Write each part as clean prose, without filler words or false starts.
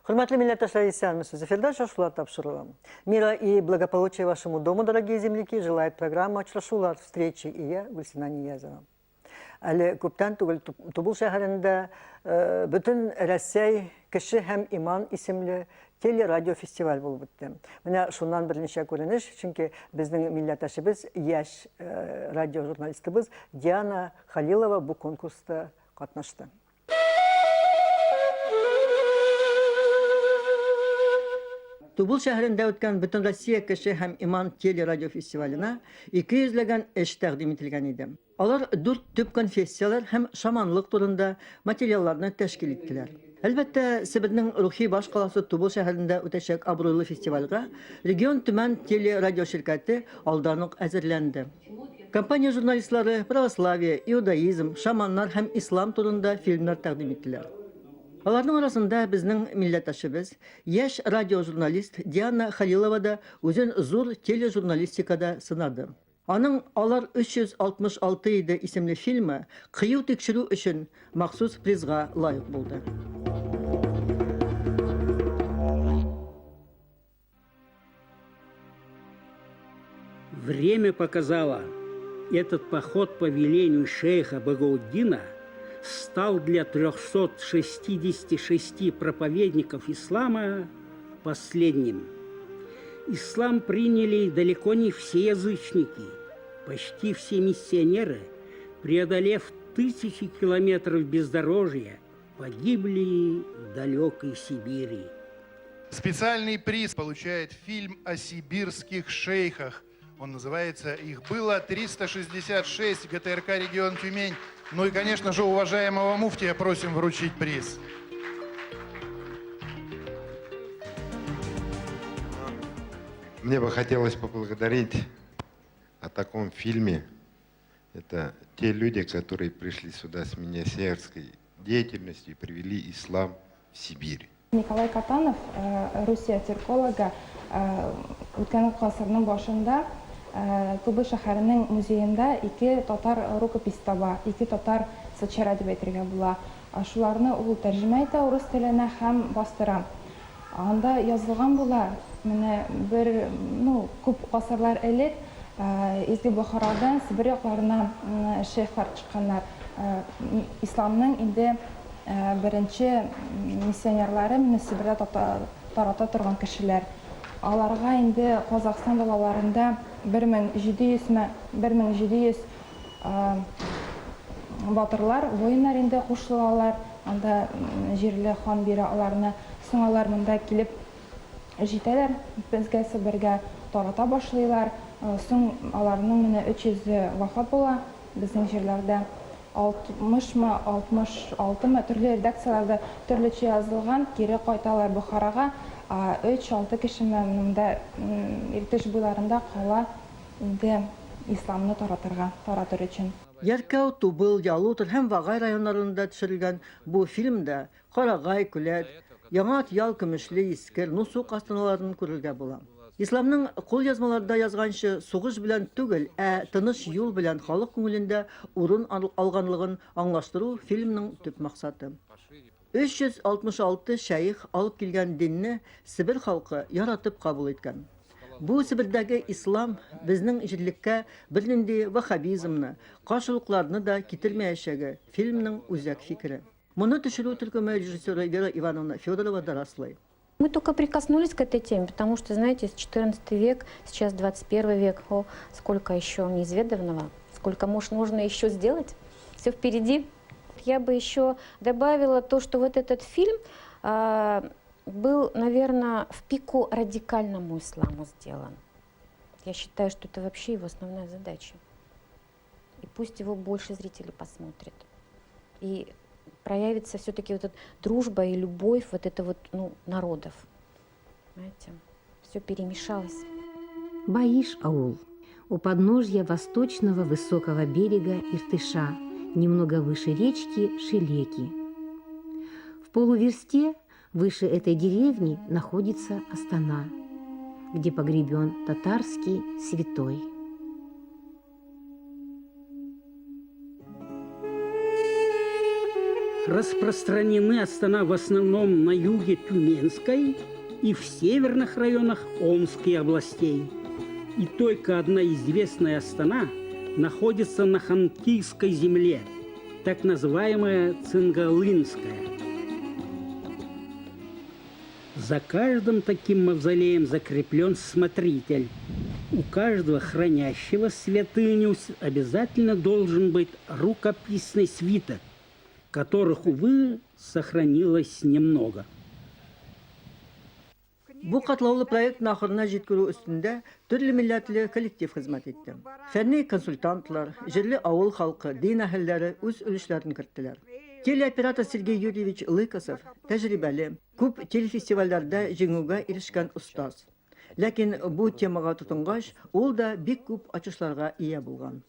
Хөрмәтле милләттәшләр, исәнмесез. Эфирда Очрашулар тапшыруы. Мира и благополучия вашему дому, дорогие земляки, желает программа Очрашулар встречи и я, Гульсина Ниязова. Әле күптән түгел Тубыл шәһәрендә э, бөтен Рәсәй кеше һәм иман исемле телерадио фестиваль булып үтте. Менә шуннан берничә күренеш, чөнки безнең милләттәшебез, яшь э, радиожурналистыбыз Диана Халилова бу конкурста катнашты. Тубыл шәһәрендә үткән Бөтенроссия кеше һәм иман телерадиофестиваленә 200 ләгән эш тәкъдим ителгән иде. Алар дүрт төп конфессияләр һәм шаманлык турында материалларны тәшкил иттеләр. Әлбәттә, Себернең рухи баш каласы Тубыл шәһәрендә үтәчәк абруйлы фестивальгә Регион Төмән телерадиоширкәте алдан ук әзерләнде. Компания журналистлары православие, иудаизм, шаманнар һәм ислам турында фильмнар тәкъдим иттеләр. Аларның арасында безнең милләттәшебез, яшь радиожурналист Диана Халилова да үзен зур тележурналистикада сынады. Аның Алар 366 иде исемле фильмы кыю тикшерү өчен махсус призга лаек булды. Время показало, этот поход по велению шейха Багауддина стал для 366 проповедников ислама последним. Ислам приняли далеко не все язычники, почти все миссионеры, преодолев тысячи километров бездорожья, погибли в далекой Сибири. Специальный приз получает фильм о сибирских шейхах. Он называется «Их было 366. ГТРК «Регион Тюмень». Ну и, конечно же, уважаемого муфтия просим вручить приз. Мне бы хотелось поблагодарить о таком фильме. Это те люди, которые пришли сюда с миссионерской деятельностью и привели ислам в Сибирь. Николай Катанов, Русия тюркологы, үткән гасырның башында Тубы шәһәренең музеенда ике татар рукопись таба, ике татар сычара дип әйтергә була. Шуларны ул тәрҗемә итә урыс теленә һәм бастыра. Анда язылган була, менә бер, ну, күп гасырлар элек Изге Бохарадан Себер якларына шейхлар чыкканнар. Исламның инде беренче миссионерлары менә Себердә тарата торган кешеләр. Аларга инде Казахстан далаларында 1700 ме, 1700 батырлар, воиннар инде кушылалар. Анда җирле хан бирә аларны. Соң алар монда килеп җитәләр, безгә Себергә тарата башлыйлар. Соң аларның менә 300-е вафат була безнең җирләрдә. 60 мы, 66 мы, төрле редакцияләрдә төрлечә язылган, кире кайталар Бохарага. Өч-алты кешеме монда Иртеш буйларында кала инде исламны таратырга, таратыр өчен. Яркәү, Тубыл, Ялутор һәм Вагай районнарында төшерелгән бу фильмда Карагай, Күләт, Яңа Атъял, Көмешле, Искер, Нусук астаналарын күрергә була. Исламның кулъязмаларда язганчы сугыш белән түгел, ә тыныч юл белән халык күңелендә урын алганлыгын аңлаштыру фильмның төп максаты. 366 шәех алып килгән динне Себер халкы яратып кабул иткән. Бу Себердәге ислам безнең җирлеккә бернинди ваххабизмны, каршылыкларны да китермәячәге, фильмның үзәк фикере. Моны төшерү төркеме режиссеры Вера Ивановна Федорова да раслый. Мы только прикоснулись к этой теме, потому что, знаете, 14 век, сейчас 21 век, о, сколько еще неизведанного, сколько можно еще сделать, все впереди. Я бы еще добавила то, что вот этот фильм был, наверное, в пику радикальному исламу сделан. Я считаю, что это вообще его основная задача. И пусть его больше зрителей посмотрит. И проявится все-таки вот эта дружба и любовь вот это вот, ну, народов. Понимаете? Все перемешалось. Баиш-аул. У подножья восточного высокого берега Иртыша, немного выше речки Шелеки. В полуверсте выше этой деревни находится Астана, где погребен татарский святой. Распространены астана в основном на юге Тюменской и в северных районах Омской областей. И только одна известная астана находится на Хантийской земле, так называемая Цингалынская. За каждым таким мавзолеем закреплен смотритель. У каждого хранящего святыню обязательно должен быть рукописный свиток, которых, увы, сохранилось немного. Бу катлаулы проектны ахырына җиткерү өстендә төрле милләтле коллектив хезмәт итте. Фәнни консультантлар, җирле авыл халкы, дин әһелләре үз өлешләрен керттеләр. Телеоператор Сергей Юрьевич Лыкосов тәҗрибәле, күп телефестивальләрдә җиңүгә ирешкән остаз. Ләкин бу темага тотынгач, ул да бик күп ачышларга ия булган.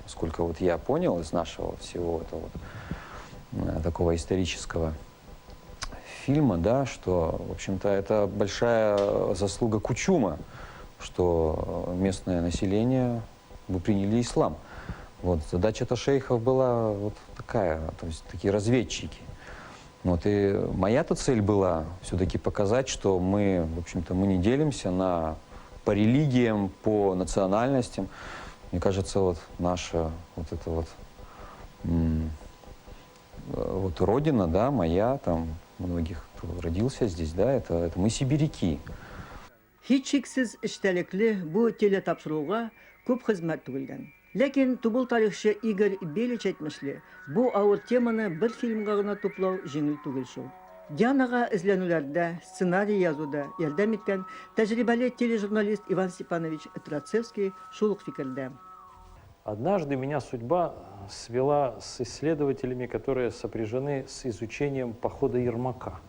Сколько вот я понял из нашего всего этого вот, такого исторического фильма, да, что, в общем-то, это большая заслуга Кучума, что местное население бы приняли ислам. Вот, задача-то шейхов была вот такая, то есть такие разведчики. Вот, и моя-то цель была все-таки показать, что мы, в общем-то, мы не делимся по религиям, по национальностям. Мне кажется, вот наша вот эта вот, вот родина, да, моя, там, многих, кто родился здесь, да, это мы сибиряки. Һичшиксез эчтәлекле бу телетапшыруга күп хезмәт түгелгән. Ләкин Тубыл тарихчы Игорь Белич әйтмешли, бу авыр теманы бер фильмга гына туплау җиңел түгел шул. Дианага эзләнүләрдә, сценарий язуда ярдәм иткән тәҗрибәле тележурналист Иван Степанович Трацевский шул ук фикердә. Однажды меня судьба свела с исследователями, которые сопряжены с изучением похода Ермака.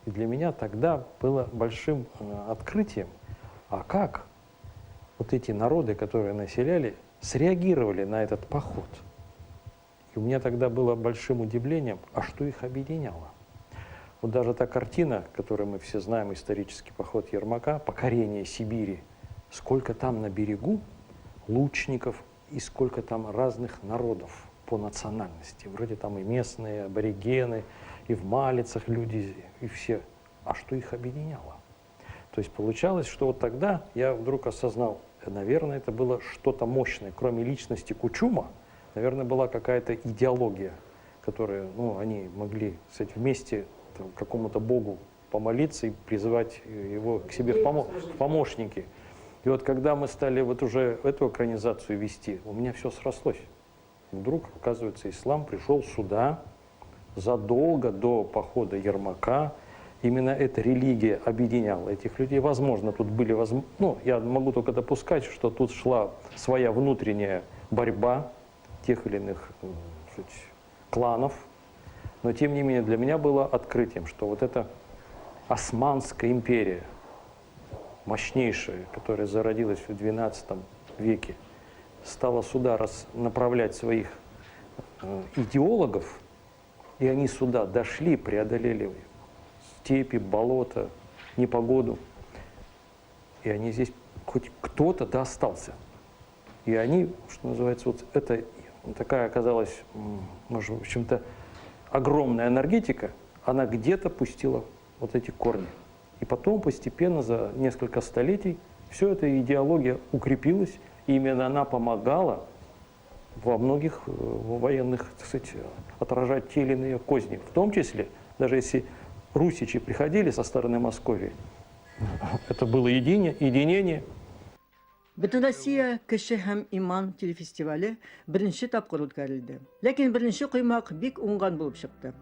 И для меня тогда было большим открытием, а как вот эти народы, которые населяли, среагировали на этот поход. И у меня тогда было большим удивлением, а что их объединяло? Вот даже та картина, которую мы все знаем, исторический поход Ермака, покорение Сибири, сколько там на берегу лучников и сколько там разных народов по национальности. Вроде там и местные аборигены, и в малицах люди, и все. А что их объединяло? То есть получалось, что вот тогда я вдруг осознал, наверное, это было что-то мощное. Кроме личности Кучума, наверное, была какая-то идеология, которую, ну, они могли, кстати, вместе там, какому-то богу помолиться и призывать его к себе в помощники. И вот когда мы стали вот уже эту экранизацию вести, у меня все срослось. Вдруг, оказывается, ислам пришел сюда задолго до похода Ермака. Именно эта религия объединяла этих людей. Возможно, тут были, ну, я могу только допускать, что тут шла своя внутренняя борьба тех или иных, так сказать, кланов. Но, тем не менее, для меня было открытием, что вот эта Османская империя, мощнейшая, которая зародилась в XII веке, стала сюда направлять своих идеологов, и они сюда дошли, преодолели степи, болота, непогоду. И они здесь, хоть кто-то да остался. И они, что называется, вот это такая оказалась, может, в общем-то, огромная энергетика, она где-то пустила вот эти корни. И потом постепенно за несколько столетий все эта идеология укрепилась, и именно она помогала во многих военных, так сказать, отражать те или иные козни. В том числе, даже если русичи приходили со стороны Московии, это было единение. Бөтенроссия кеше һәм иман телефестивале беренче тапкыр үткәрелде. Ләкин беренче коймак бик уңган булып чыкты.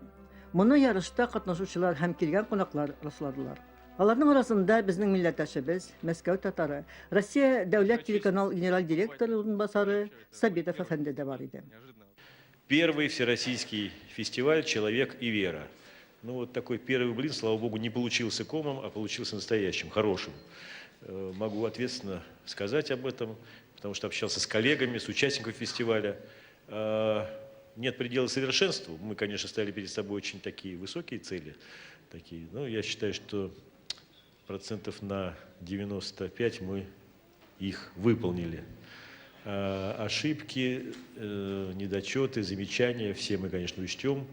Моны ярышта катнашучылар һәм килгән кунаклар расладылар. Аларның арасында безнең милләттәшебез, Мәскәү татары, Россия дәүләт телеканал генераль директоры урынбасары Сабитов әфәнде дә бар иде. Первый всероссийский фестиваль «Человек и вера». Ну вот такой первый блин, слава богу, не получился комом, а получился настоящим, хорошим. Могу ответственно сказать об этом, потому что общался с коллегами, с участниками фестиваля. Нет предела совершенству. Мы, конечно, ставили перед собой очень такие высокие цели. Такие. Но я считаю, что процентов на 95 мы их выполнили. Ошибки, недочеты, замечания все мы, конечно, учтем.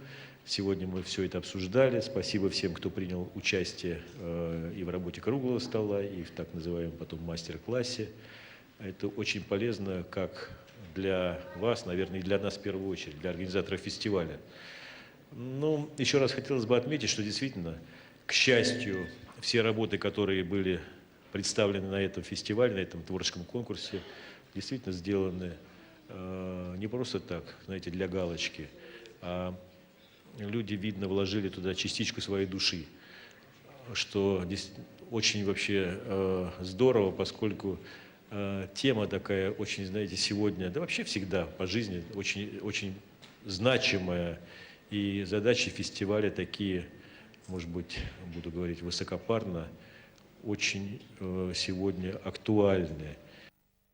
Сегодня мы все это обсуждали. Спасибо всем, кто принял участие и в работе круглого стола, и в так называемом потом мастер-классе. Это очень полезно как для вас, наверное, и для нас в первую очередь, для организаторов фестиваля. Ну, еще раз хотелось бы отметить, что действительно, к счастью, все работы, которые были представлены на этом фестивале, на этом творческом конкурсе, действительно сделаны не просто так, знаете, для галочки, а люди, видно, вложили туда частичку своей души, что очень вообще здорово, поскольку тема такая очень, знаете, сегодня, да вообще всегда по жизни, очень, очень значимая. И задачи фестиваля такие, может быть, буду говорить высокопарно, очень сегодня актуальны.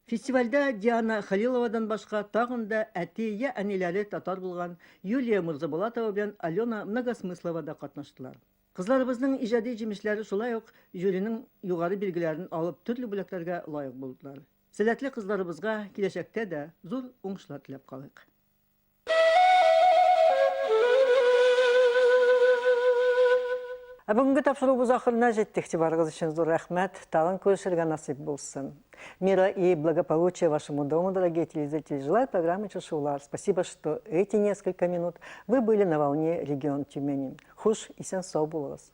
Фестивальдә Диана Халиловадан башка тагын да әти я әниләре татар булган Юлия Мурзабулатова белән Алена Многосмыслова да катнаштылар. Кызларыбызның иҗади җимешләре шулай ук жюриның югары билгеләрен алып төрле бүләкләргә лаек булдылар. Сәләтле кызларыбызга киләчәктә дә зур уңышлар теләп калыйк. Ә бүгенге тапшыруыбыз ахырына җитте. Игътибарыгыз өчен зур рәхмәт. Тагын күрешергә насыйп булсын. Мира и благополучия вашему дому, дорогие телезрители. Желаю программы Чыршаулар. Спасибо, что эти несколько минут вы были на волне «Регион Тюмени». Хуш, исән-сау булыгыз.